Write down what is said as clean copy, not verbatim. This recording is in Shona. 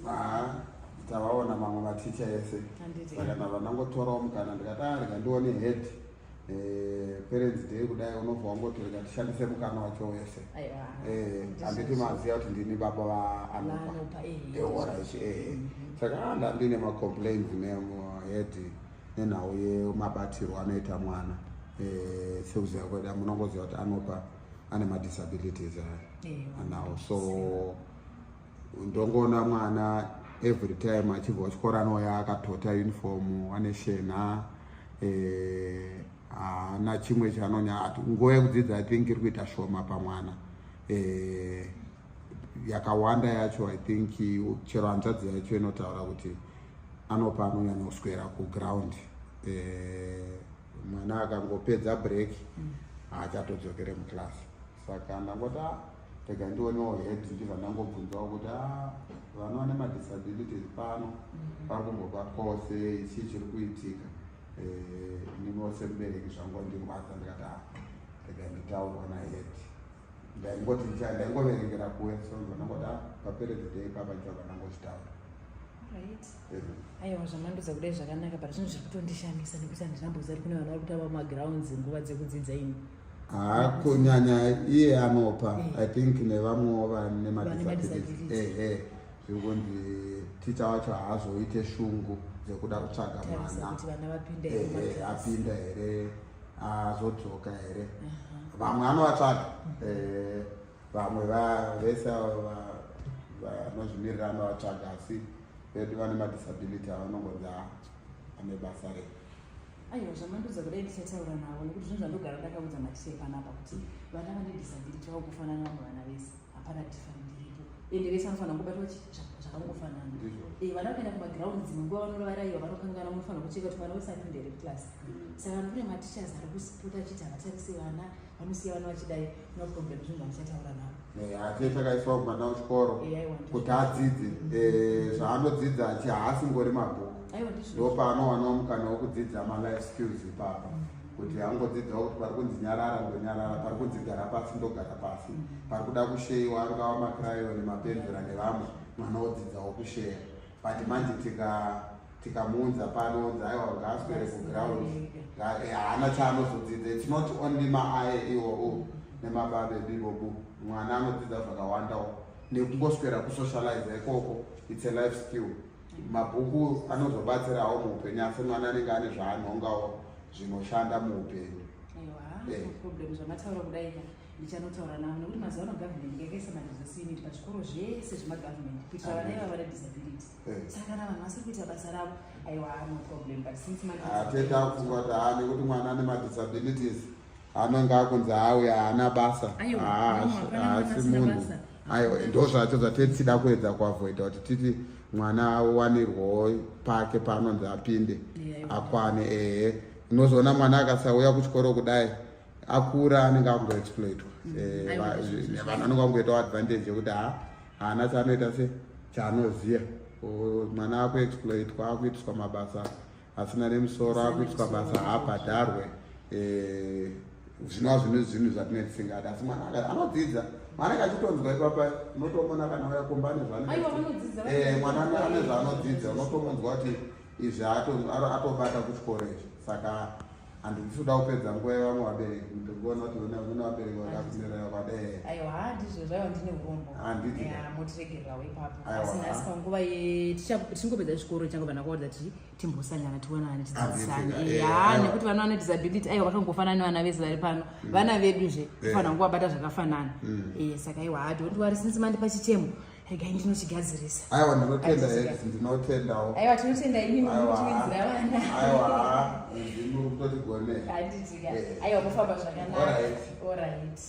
Haa, tavaona mamwe maticha ese. Saka ndabva ndangotorawo mukana ndikati ah, rega ndione head parents day kudai unobva wangoti rega tishandise mukana wacho wese. Handiti maziva kuti ndini baba vaanopa. Alright, Saka ah, ndandine macomplaints nehead nenhau yemabatirwo anoita mwana. Sekuziva kwedu munongoziva kuti anopa ane madisabilities aya anawo, so ndongoona mwana every time achibva kuchikoro anouya akatota uniform, ane shena, haana chimwe chaanonya. Nguva yekudzidza I think iri kuita shoma pamwana, yakawanda yacho. I think chero hanzvadzi yacho inotaura kuti anopa anonyanya kuswera kuground. Mwana akangopedza break haachatodzokere muclass. Saka ndangoti ah, rega ndionewo head, ndibva ndangobvunzawo kuti a vana vane madisabilities pano vari kumbobatwawo sei? Chii chiri kuitika? Ininiwo semubereki zvangondirwadza, ndikati a rega nditaurwa nahead. Ndaingoti ndaingoverengera kuya, so ndibva ndangoti a paparents day papa ndichabva ndangozvitaura. Right, aiwa, zvamandudza kudai zvakanaka, but zvinhu zviri kutondishamisa nekuti handinamboziva kuti kune vanhu vari kutamba mumagrounds nguva dzekudzidza ini. Haa, kunyanya iye anopa, I think nevamwewo vane madisabilities, ehe, zviri kunzi ticha wacho haazoite shungu dzekuda kutsvaga Tarisa mwana kuti vana vapinda ehe mumaklasi. Apinda here, azodzoka here? Vamwe anovatsvaga, vamwe vese ava vanozvimirira anovatsvaga, asi vedu vane madisability avanongonzi ane basa rei? Aiwa, zvamandudza kudai ndichataura navo, nekuti zvinhu zvandogara ndakaudza maticha panapa kuti vana vane disability vavo kufanana vamwe vana vese, hapana different iripo, ende vese vanofanira kubatwa zvakangofanana. Ndizvo. Vana vakaenda kumaground dzimwe nguva vanovaraiwa, vanokangana, munofanira kucheka kuti mwana wese apinde here kuclass. Saka kune mateachers ari kusipota achiti havatarise vana, vanosiya vana vachidai. No problem, zvinhu zvandichataura navo. Hatiye takaiswa mwana kuchikoro Aiwa, ndizvo. kuti adzidze. Zvaanodzidza achi haasingori mabhuku. Aiwa, ndizvo. Ndopaanowanawo mukana wekudzidza malife skills ipapa, kuti angodzidzawo kuti pari kunzi nyarara ndonyarara, pari kunzi gara pasi ndogara pasi, pari kuda kusheyiwa angava macrayon, mapenzera nevamwe, mwana wodzidzawo kusheya. But manje tikamuunza pano, onzi aiwa, ngaaswere kuground, haana chaanozodzidza. It's not only maaye iwowo nemababe bibobu, mwana anodzidza zvakawandawo nekungoswera kusocialize ikoko. It's a life skill. Mabhuku anozobatsirawo muupenyu, asi mwana anenge ane zvaanhongawo zvinoshanda muupenyu. Aiwa, no problem, zvamataura kudai ka ndichanotaura navo, nekuti mazuva ano government yakaisa maresource unit pazvikoro zvese zvemagovernment kuitira vana ivava vane disability. Saka kana vanhu vasiri kuita basa ravo, aiwa, no problem, but since Hateta kufunga kuti haa, nekuti mwana ane madisabilities anenge akunzi auya haana basa. Aiwa, Haa, no, hapana mwana haasi asina munhu. basa. Aiwa, ndo zvacho zvatetsida kuedza kuavoida, kuti titi mwana awanirwawo pake paanonzi apinde akwane. Ehe, unozoona mwana akasauya kuchikoro kudai, akura anenge akungoexploitwa. Aiwa, ndizvo. Vanhu vanenge vangoitawo advantage yekuti ha, haana chaanoita, se chaanoziva. Mwana akuexploitwa, akuitiswa mabasa asina nemusoro, akuitiswa basa haabhadharwe. Zvinova zvinhu zvatinenge tisingadi, asi mwana anodzidza. Mwana akachitonzwa ipapa, unotomona kana uya kumba ane Aiwa, vanodzidza, mwana ane zvaanodzidza, unotomonzwa kuti izvi atobata kuchikoro izvi. Saka handisi kuda kupedza nguva yevamwe vabereki, ndikuona kuti kune vabereki vakakumirira vakadee. Aiwa, ha, ndizvo zvaiwa, ndine urombo. Handiti. Ya, motiregererawo ipapo. Aiwa. Asi nhasi panguva tichingopedza chikoro changobva ndakuudza kuti timbosangana, tionane, tidzidzisane. Handiti, Ya, aiwa. nekuti vana vane disability, aiwa, vakangofanana nevana vese vari pano, vana veduzve, tofanira kungovabata zvakafanana. Saka aiwa, ha, don't worry, since mandipa chichemo, regai ndinochigadzirisa. Aiwa, ndinotenda. Handiti. Head, ndinotendawo. Aiwa, tinotenda imimi Aiwa. mukutiwidzira vana. Aiwa, ndimi muri kutotigonera. Handitika. Eh. Aiwa, kufamba zvakanaka. Alright. Alright.